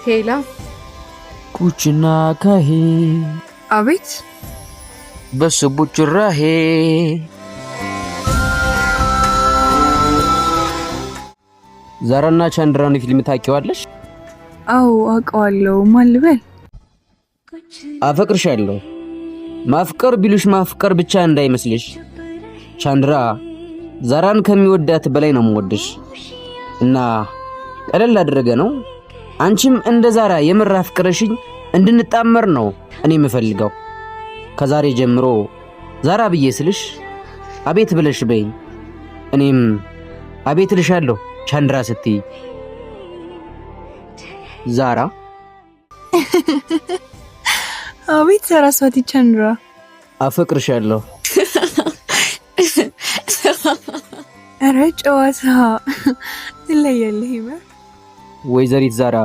Hello። कुछ ना कहे। አቤት። बस बुच रहे። ዛራና ቻንድራን ፊልም ታውቂዋለሽ? አዎ አውቀዋለሁ። ማን ልበል? አፈቅርሻለሁ። ማፍቀር ቢሉሽ ማፍቀር ብቻ እንዳይመስልሽ። ቻንድራ ዛራን ከሚወዳት በላይ ነው የምወድሽ እና ቀለል አድርገ ነው አንቺም እንደ ዛራ የምር አፍቅረሽኝ እንድንጣመር ነው እኔ የምፈልገው። ከዛሬ ጀምሮ ዛራ ብዬ ስልሽ አቤት ብለሽ በይኝ፣ እኔም አቤት እልሻለሁ ቻንድራ ስትይ ዛራ። አቤት ሰራስዋቲ ቻንድራ፣ አፈቅርሻለሁ። ኧረ ጨዋታ ትለያለህ። ወይዘሪት ዛራ።